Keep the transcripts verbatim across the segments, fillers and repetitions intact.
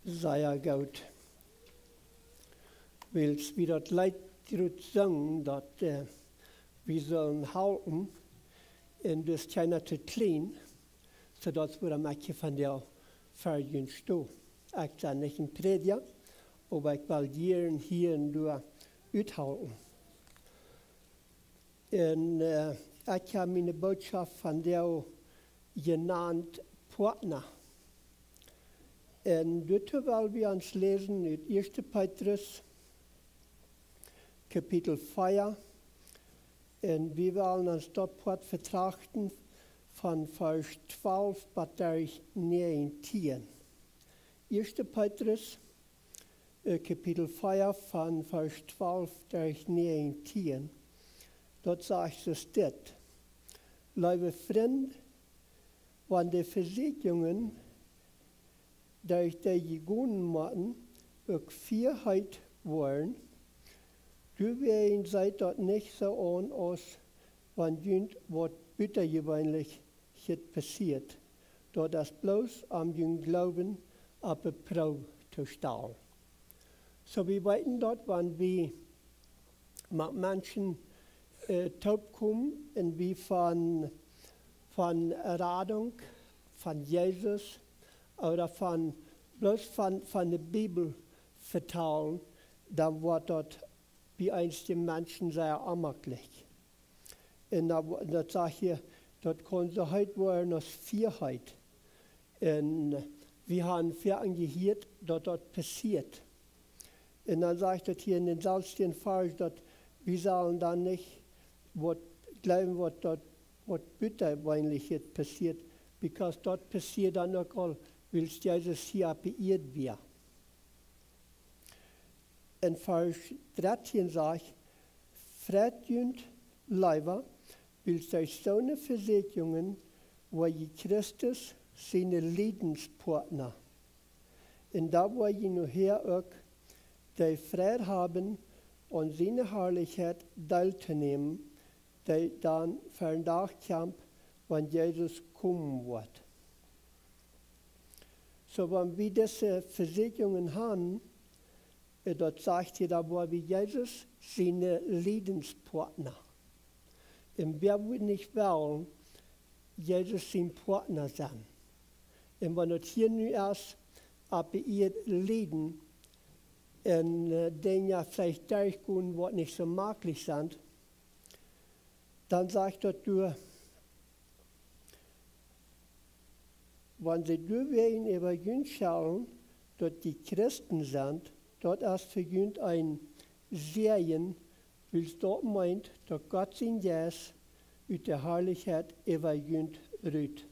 Sea goot. Wiels wie daut Leet rut sungen, daut äh, wie sellen halpen, un dus kjeena to kjlien, soo daut wie dan mol von dee Verjun sto. Ekj sie nich een Prädja, oba ekj well jieren hia un doa uthalpen. Un äh, ekj hab miene Bootschoft vondoag jenant Partner. Un doa well wie ons läsen ut Ieeschte Petrus, Kapitel vea. Un wie wellen ons daut Poat betrachten von Varsch twalf bat Varsch näajentieen. Ieeschte Petrus, äh, Kapitel vea, von Varsch twalf bat näajentieen. Daut sajcht soo dit: Leewe Frind, wan de Vesieekjungen, derch dee jie gonen motten, uk fia heet woaren, doawäajen seet daut nich soo aun, aus wan junt waut Butajeweenlichet passieet. Daut es bloos om junen Gloowen opp de Proow to stalen. Soo, wie weeten daut, wan wie met Menschen äh, toopkomen un wie von, von Radunk, von Jesus ooda von, bloos von, von de Bibel vetalen, dan woat daut bie eenje Menschen sea onjemakjlich. Un daut, daut sajcht hia, daut kaun soo heet woaren aus fia heet. Un wie haben väl jehieet, daut daut passieet. Un dan sajcht daut hia en dän selwjen Varsch, daut wie sellen dan nich waut jleewen, waut daut, waut Butajeweenlichet passieet, because daut passieed dan uk aul, wiels Jesus hia opp de Ieed wia. En Varsch dartieen sajcht: Freit junt leewa, wiels derch soone Vesieekjungen woa jie Christus siene Liedenspartna. Un doa woa jie nohäa uk de Freid haben, aun siene Harlichkjeit deeltonämen, dee dan ver dän Dach kjemt, wan Jesus komen woat. Soo, wan wie dise Vesieekjungen haben, äh, daut sajcht hia, dan woa wie Jesus siene Liedenspartna. Un wäa wudd nich wellen Jesus sien Partna sennen? Un wan daut hia nu es, opp de Ieed lieden un äh, Dinja veleicht derchgonen, waut nich soo jemakjlich sent, dan sajcht daut doa, wan see doawäajen äwa junt schellen, daut jie Christen sent, daut es fa junt een Säajen, wiels daut meent, daut Gott sien Jeist ut de Harlichkjeit äwa junt rut.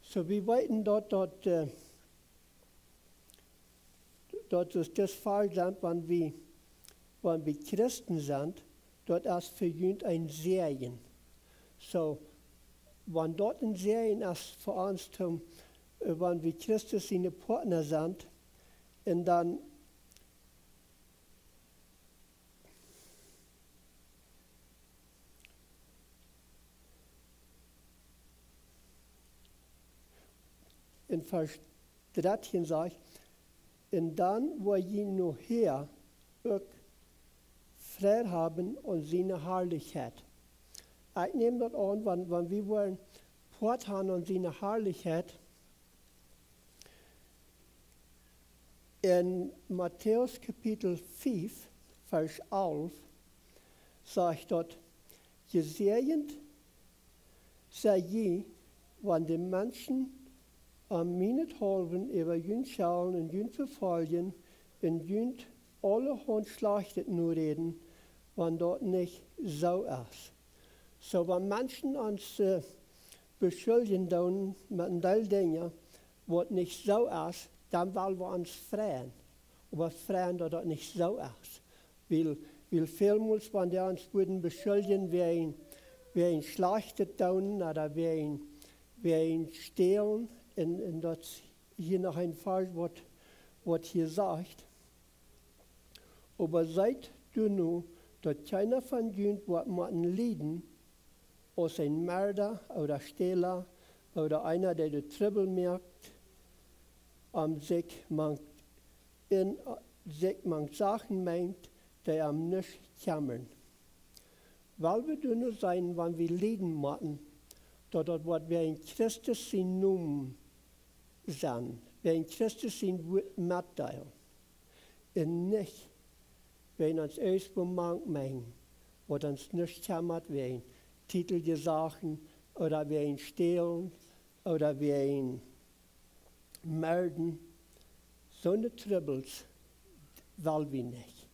Soo, wie weeten daut, daut äh, daut es dis Varsch, wan wie, wan wie Christen sent, daut es fa junt een Säajen. Soo, wan daut een Säajen es fa ons, toom, äh, wan wie Christus siene Partna sent, un dan en Varsch dartieen sajcht: Un dan woa jie nohäa uk Freid haben aun siene Harlichkjeit. Ekj näm daut aun, wan, wan wie woaren Poat haben aun siene Harlichkjeit. En Matäus Kapitel fief, Varsch alf, sajcht daut: Jesäajent sie jie, wan de Menschen om mienethaulwen äwa junt schellen un junt vefoljen un junt aulahaunt Schlajchtet noräden, wan daut nich soo es. Soo, wan Menschen ons äh, beschuljen doonen met een Deel Dinja, waut nich soo es, dan well wie ons freien. Oba freien, daut daut nich soo es. Wiels, wiels välmols, wan dee ons wudden beschuljen wäajen, wäajen Schlajchtet doonen ooda wäajen, wäajen stälen, un, un daut hia noch een Varsch, waut, waut hia sajcht: Oba seet doano, daut kjeena von junt woat motten lieden, aus een Merda ooda Stäla ooda eena, dee de Trubbel moakt, om sikj mank, en, sikj mank Sachen mengt, dee am nuscht kjemmren. Well wie doano sennen, wan wie lieden motten, daut daut woat wäajen Christus sien Nomen sennen, wäajen Christus sien Wuat metdeelen. Un nich wäajen ons irjentwoo mank mengen, waut ons nuscht kjemmat, wäajen tietelje Sachen, ooda wäajen stälen, ooda wäajen morden. Soone Trubbels well wie nich.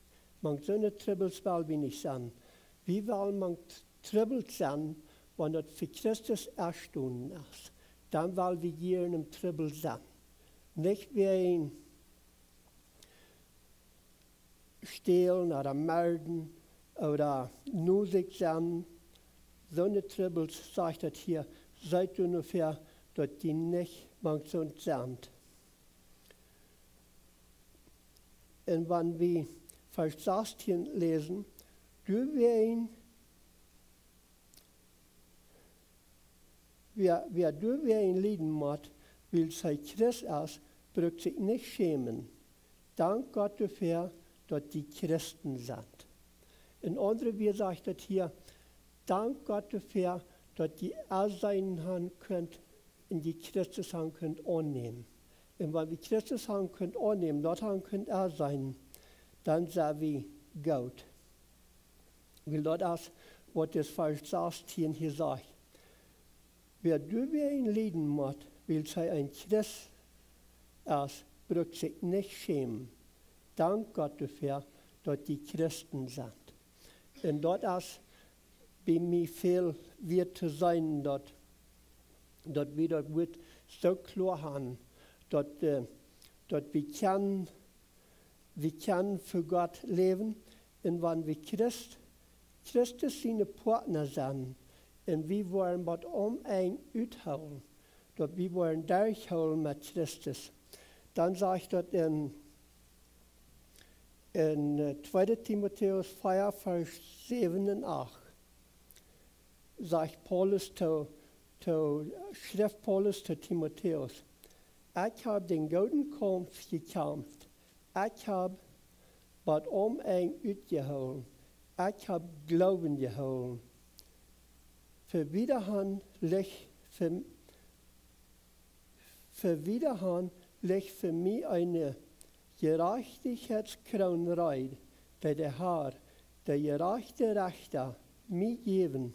Mank soone Trubbels well wie nich sennen. Wie wellen mank Trubbels sennen, wan daut fa Christus erstonen es. Dan well wie hia em Trubbel sennen. Nich wäajen stälen ooda morden ooda nusich sennen. Soone Trubbels, sajcht daut hia, seet doano väa, daut jie nich mank soont sent. Un wan wie Varsch sastieen läsen, doawäajen, wäa, wäa doawäajen lieden mott, wiels hee Christ es, brukt sikj nich schämen. Dank Gott doafäa, daut jie Christen sent. En aundre Wieed sajcht daut hia, dank Gott doafäa, daut jie Aunseenen han kunt un jie Christus han kunt aunnämen. Un wan wie Christus han kunt aunnämen, daut han kunt Aunseenen, dan sent wie goot. Wiels daut es, waut dis Varsch sastieen hia sajcht. Wäa doawäajen lieden mott, wiels hee een Christ es, brukt sikj nich schämen. Dank Gott doafäa, daut jie Christen sent. Un daut es bie mie väl wieet to seenen, daut, daut wie daut Wuat soo kloa han, daut, äh, daut wie kjennen, wie kjennen fa Gott läwen. Un wan wie Christ, Christus siene Partner sent, un wie woaren waut om Enj uthoolen, daut wie woaren derchhoolen met Christus, dan sajcht daut en, en, äh, tweede Timotäus vea, Varsch säwen un acht, sajcht Paulus to, to, schrift Paulus to Timotäus: Ekj hab dän gooden Kaumf jekjamft, ekj hab bat om Enj utjehoolen, ekj hab Gloowen jehoolen. Fa wieda han licht fa, fa wieda han licht fa mie eene Jerajchtichkjeitskroon reed, dee de Har, de jerajchte Rechta, mie jäwen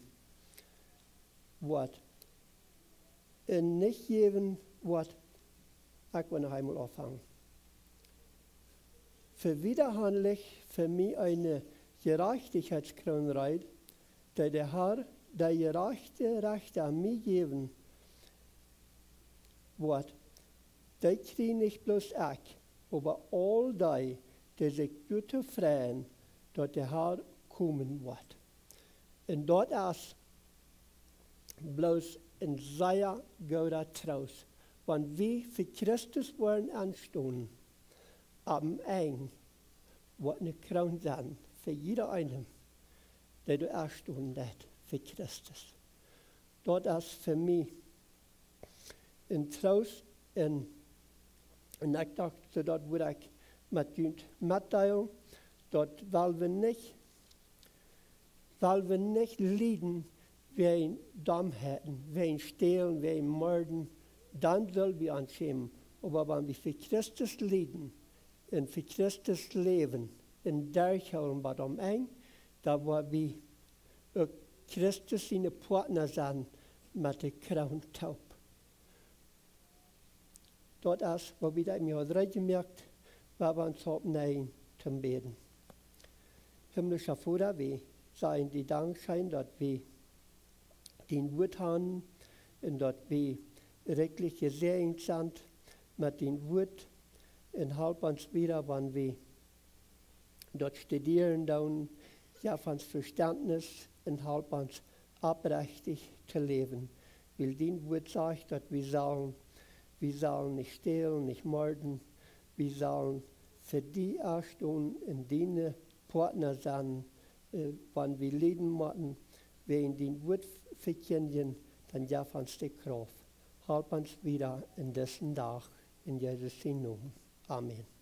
woat. Un nich jäwen woat. Ekj well noch eemol aunfangen. Fa wieda han licht fa mie eene Jerajchtichkjeitskroon reed, dee de Har, de jerajchte Rechta, mie jäwen woat. Dee kjrie nich bloos ekj, oba aul dee, dee sikj doatoo freien, daut de Har komen woat. Un daut es bloos een sea gooda Troost, wan wie fa Christus woaren aunstonen, aum Enj woat eene Kroon sennen fa jieda eenen, dee doa aunstonen deit fa Christus. Daut es fa mie een Troost. Un, un ekj docht, soo daut wudd ekj met junt metdeelen, daut well wie nich, well wie nich lieden wäajen Domheiten, wäajen stälen, wäajen morden, dan sell wie ons schämen. Oba wan wie fa Christus lieden un fa Christus läwen un derchhoolen bat om Enj, dan woa wie uk Christus siene Partner sennen met de Kroon toop. Daut es, waut wie daut mie haud reed jemoakt, wua wie ons opp näajen toom bäden. Himmlischa Voda, wie sajen die Dankscheen, daut wie dien Wuat han un daut wie rikjlich jesäajent sent met dien Wuat. Un halp ons wieda, wan wie daut studieren doonen, jeff ons Vestentnis un halp ons oprechtich to läwen. Wiels dien Wuat sajcht, daut wie sellen, wie sellen nich stälen, nich morden, wie sellen fa die aunstonen un diene Partner sennen, äh, wan wie lieden motten, wäajen dien Wuat vekjindjen, dan jeff ons de Krauft. Halp ons wieda en disen Dach. En Jesus sien Nomen, amen.